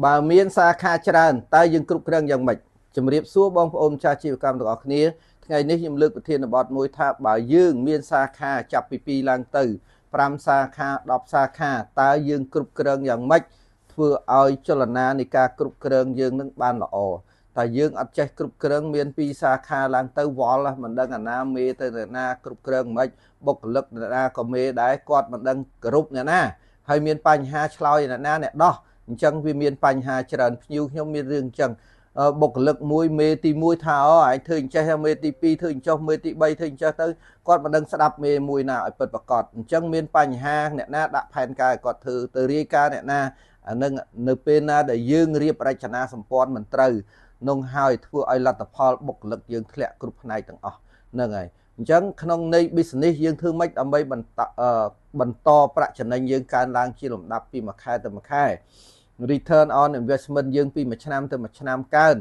បើមានសាខាច្រើនតើយើងគ្រប់គ្រងយ៉ាងម៉េចជំរាបសួរបងប្អូនម្ចាស់អាជីវកម្មទាំងអស់គ្នាថ្ងៃនេះខ្ញុំលើកប្រធានបទមួយថាបើយើងមានសាខាចាប់ពី2ឡើងទៅ5សាខា10សាខាតើយើងគ្រប់គ្រងយ៉ាងម៉េចធ្វើឲ្យចលនានៃការគ្រប់គ្រងយើងនឹងបានល្អតែយើងអត់ចេះគ្រប់គ្រងមាន2សាខាឡើងទៅវល់មិនដឹងអាណាមេទៅណាគ្រប់គ្រងមិនបុគ្គលិកណាក៏មេដែរគាត់មិនដឹងគ្រប់អ្នកណាហើយមានបញ្ហាឆ្លើយអ្នកណាអ្នកដោះអញ្ចឹងវាមានបញ្ហាច្រើនភ្ញៀវខ្ញុំមានរឿងអញ្ចឹងបុគ្គលិកមួយមេទី1ថាអូឯងធ្វើអញ្ចេះមេទី2ធ្វើអញ្ចោះមេទី3ធ្វើអញ្ចេះទៅគាត់មិនដឹងស្ដាប់មេមួយណាឲ្យពិតប្រាកដអញ្ចឹងមានបញ្ហាអ្នកណាដាក់ផែនការឲ្យគាត់ធ្វើទៅរាយការណ៍អ្នកណាអានឹងនៅពេលណាដែលយើងរៀបរចនាសម្ព័ន្ធមិនត្រូវនងហើយធ្វើឲ្យលទ្ធផលបុគ្គលិកយើងធ្លាក់គ្រប់ផ្នែកទាំងអស់ហ្នឹងហើយអញ្ចឹងក្នុងន័យ business យើងធ្វើម៉េចដើម្បីបន្តប្រាក់ចំណេញយើងកើនឡើងជាលំដាប់ពីមួយខែទៅមួយខែ return on investment យើងពីមួយឆ្នាំទៅមួយឆ្នាំកើន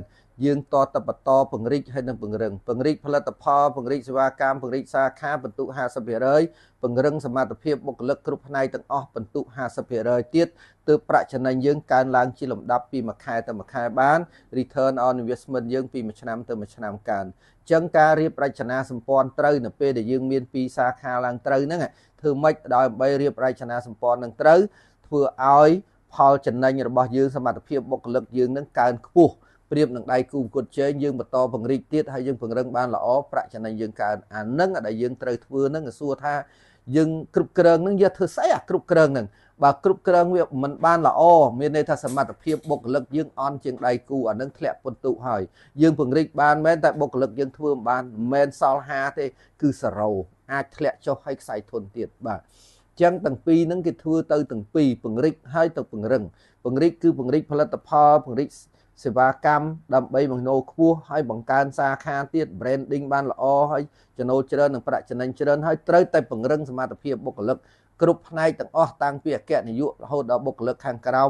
យើងតទៅបន្តពង្រីកហើយនឹងពង្រឹងពង្រីកផលិតផលពង្រីកសេវាកម្មពង្រីកសាខាបន្ទុក 50% ពង្រឹងសមត្ថភាពបុគ្គលិកគ្រប់ផ្នែកទាំងអស់បន្ទុក 50% ទៀតទើបប្រាក់ចំណេញយើងកើនឡើងជាលំដាប់ពីមួយខែទៅមួយខែបាន return on investment យើងពីមួយឆ្នាំទៅមួយឆ្នាំកើនអញ្ចឹងការរៀបរចនាសម្ព័ន្ធត្រូវនៅពេលដែលយើងមានពីរសាខាឡើងត្រូវហ្នឹងធ្វើម៉េចដើម្បីរៀបរចនាសម្ព័ន្ធនឹងត្រូវធ្វើឲ្យផលចំណេញរបស់យើងសមត្ថភាពបុគ្គលិកយើងនឹងកើនខ្ពស់ប្រៀបនឹងដៃគូប្រកួតជែងយើងបន្តពង្រីកទៀតហើយយើងពង្រឹងបានល្អប្រាក់ចំណេញយើងកើនអានឹងដែលយើងត្រូវធ្វើនឹងសួរថាយើងគ្រប់គ្រងនឹងយកធ្វើស្អីអាគ្រប់គ្រងនឹងបើគ្រប់គ្រងវាមិនបានល្អមានន័យថាសមត្ថភាពបុគ្គលិកយើងអន់ជាងដៃគូអានឹងធ្លាក់ពិន្ទុហើយយើងពង្រីកបានមែនតែបុគ្គលិកយើងធ្វើមិនបានមិនមែនសល់5ទេគឺ0អាចធ្លាក់ចុះហើយខ្សែធនទៀតបាទចឹងទាំងពីរហ្នឹងគេធ្វើទៅទាំងពីរពង្រីកហើយទៅពង្រឹងពង្រីកគឺពង្រីកផលិតផលពង្រីកសេវាកម្មដើម្បីបង្ណូខ្ពស់ហើយបង្កើនសាខាទៀត branding បានល្អហើយចំណូលច្រើននិងប្រាក់ចំណេញច្រើនហើយត្រូវតែពង្រឹងសមត្ថភាពបុគ្គលិកគ្រប់ផ្នែកទាំងអស់តាំងពីអគ្គនាយករហូតដល់បុគ្គលិកខាងក្រោម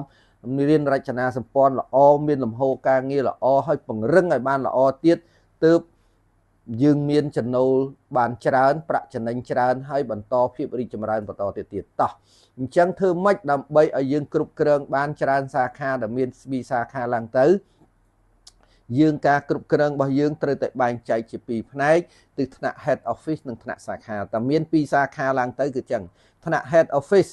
រៀនរចនាសម្ព័ន្ធល្អមានលំហូរការងារល្អហើយពង្រឹងឲ្យបានល្អទៀតទើបយើងមានចំណូលបានច្រើនប្រាក់ចំណេញច្រើនហើយបន្តភាពរីកចម្រើនបន្តទៅទៀតតោះអញ្ចឹងធ្វើម៉េចដើម្បីឲ្យយើងគ្រប់គ្រងបានច្រើនសាខាដែលមានពីសាខាឡើងទៅយើងការគ្រប់គ្រងរបស់យើងត្រូវតែបែងចែកជាពីរផ្នែកគឺថ្នាក់ head office និងថ្នាក់សាខាតែមានពីរសាខាឡើងទៅគឺចឹងថ្នាក់ head office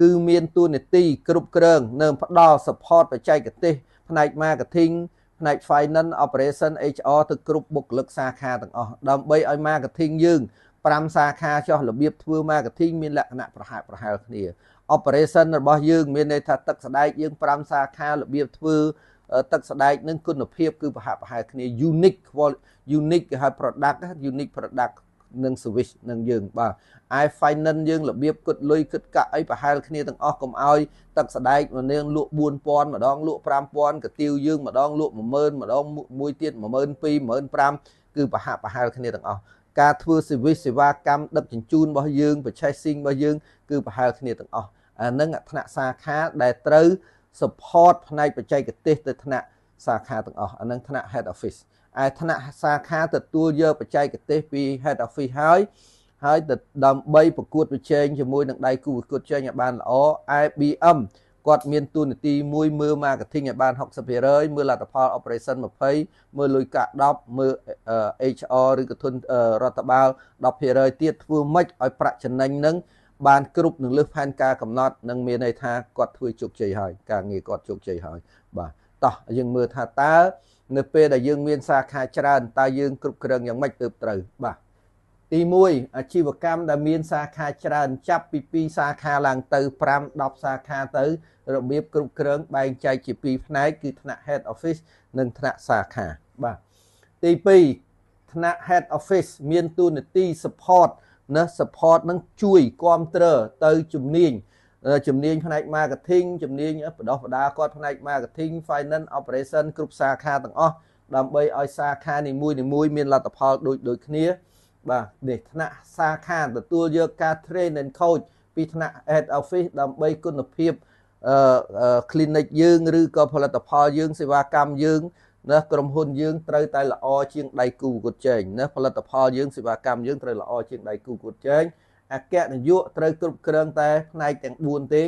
គឺមានតួនាទីគ្រប់គ្រងនិងផ្ដល់ support បច្ចេកទេសផ្នែក marketing ផ្នែក finance operation HR ទៅគ្រប់បុគ្គលិកសាខាទាំងអស់ដើម្បីឲ្យ marketing យើង5សាខាចុះរបៀបធ្វើ marketing មានលក្ខណៈប្រហាក់ប្រហែលគ្នា operation របស់យើងមានន័យថាទឹកស្ដែកយើង5សាខារបៀបធ្វើទឹកស្ដែកនឹងគុណភាពគឺប្រហាក់ប្រហែលគ្នា unique quality unique គេហៅ product unique product និង service នឹងយើងបាទឯ finance យើងរបៀបគិតលុយគិតកាក់អីប្រហែលគ្នាទាំងអស់កុំឲ្យទឹកស្ដែកម្នាងលក់4000ម្ដងលក់5000កាទៀវយើងម្ដងលក់10000ម្ដងមួយទៀត12000 15000គឺប្រហាក់ប្រហែលគ្នាទាំងអស់ការធ្វើ service សេវាកម្មដឹកជញ្ជូនរបស់យើង purchasing របស់យើងគឺប្រហែលគ្នាទាំងអស់អានឹងថ្នាក់សាខាដែលត្រូវ support ផ្នែកបច្ចេកទេសទៅថ្នាក់សាខាទាំងអស់អានឹងថ្នាក់ head office ឯថ្នាក់សាខាទទួលយកបច្ចេកទេសពី head office ហើយហើយទៅដើម្បីប្រកួតប្រជែងជាមួយនឹងដៃគូប្រកួតជែងឲ្យបានល្អ IBM គាត់មានតួនាទីមួយមើល marketing ឲ្យបាន 60% មើលលទ្ធផល operation 20មើលលុយកាក់10មើល HR ឬក៏ធនរដ្ឋបាល 10% ទៀតធ្វើម៉េចឲ្យប្រាក់ចំណេញនឹងបានគ្រប់នឹងលើសផែនការកំណត់នឹងមានន័យថាគាត់ធ្វើជោគជ័យហើយការងារគាត់ជោគជ័យហើយបាទតោះយើងមើលថាតើនៅពេលដែលយើងមានសាខាច្រើនតើយើងគ្រប់គ្រងយ៉ាងម៉េចទើបត្រូវបាទទី1អាជីវកម្មដែលមានសាខាច្រើនចាប់ពី2សាខាឡើងទៅ5 10សាខាទៅរបៀបគ្រប់គ្រងបែងចែកជាពីរផ្នែកគឺថ្នាក់ head office និងថ្នាក់សាខាបាទទី2ថ្នាក់ head office មានតួនាទី support ណា support នឹងជួយគ្រប់គ្រងទៅជំនាញផ្នែក marketing ជំនាញបដោះបដាគាត់ផ្នែក marketing finance operation គ្រប់សាខាទាំងអស់ដើម្បីឲ្យសាខានីមួយៗមានលទ្ធផលដូចគ្នាបាទនេះថ្នាក់សាខាទទួលយកការ train and coach ពីថ្នាក់ head office ដើម្បីគុណភាព clinic យើងឬក៏ផលិតផលយើងសេវាកម្មយើងណាក្រុមហ៊ុនយើងត្រូវតែល្អជាងដៃគូប្រកួតជែងណាផលិតផលយើងសេវាកម្មយើងត្រូវល្អជាងដៃគូប្រកួតជែងអគ្គនាយកត្រូវគ្រប់គ្រងតែផ្នែកទាំង4ទេ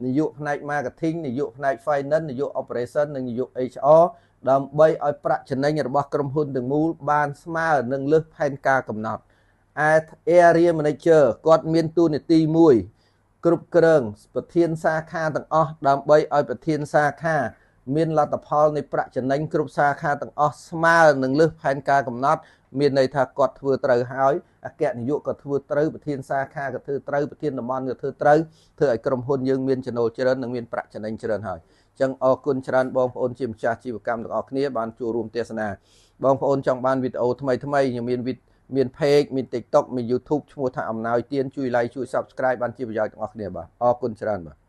នាយកផ្នែក marketing នាយកផ្នែក finance នាយក operation និងនាយក HR ដើម្បីឲ្យប្រាក់ចំណេញរបស់ក្រុមហ៊ុនទាំងមូលបានស្មើនឹងលើសផែនការកំណត់។ Area Manager គាត់មានតួនាទីមួយគ្រប់គ្រងប្រធានសាខាទាំងអស់ ដើម្បីឲ្យប្រធានសាខាមានលទ្ធផលនៃប្រាក់ចំណេញគ្រប់សាខាទាំងអស់ស្មើនឹងលើសផែនការកំណត់ មានន័យថាគាត់ធ្វើត្រូវហើយ អគ្គនាយកក៏ធ្វើត្រូវ ប្រធានសាខាក៏ធ្វើត្រូវ ប្រធានតំបន់ក៏ធ្វើត្រូវ ធ្វើឲ្យក្រុមហ៊ុនយើងមានចំណូលច្រើន និងមានប្រាក់ចំណេញច្រើនហើយ។ ចឹងអរគុណច្រើនបងប្អូនជាម្ចាស់ជីវកម្មទាំងអស់គ្នាបានចូលរួមទស្សនា។ បងប្អូនចង់បានវីដេអូថ្មីថ្មី ខ្ញុំមានវីមាន page មាន TikTok មាន YouTube ឈ្មោះថាអំណោយទៀន ជួយ like ជួយ Subscribe បានជាប្រយោជន៍ទាំងអស់គ្នា។ បាទ អរគុណច្រើនបាទ។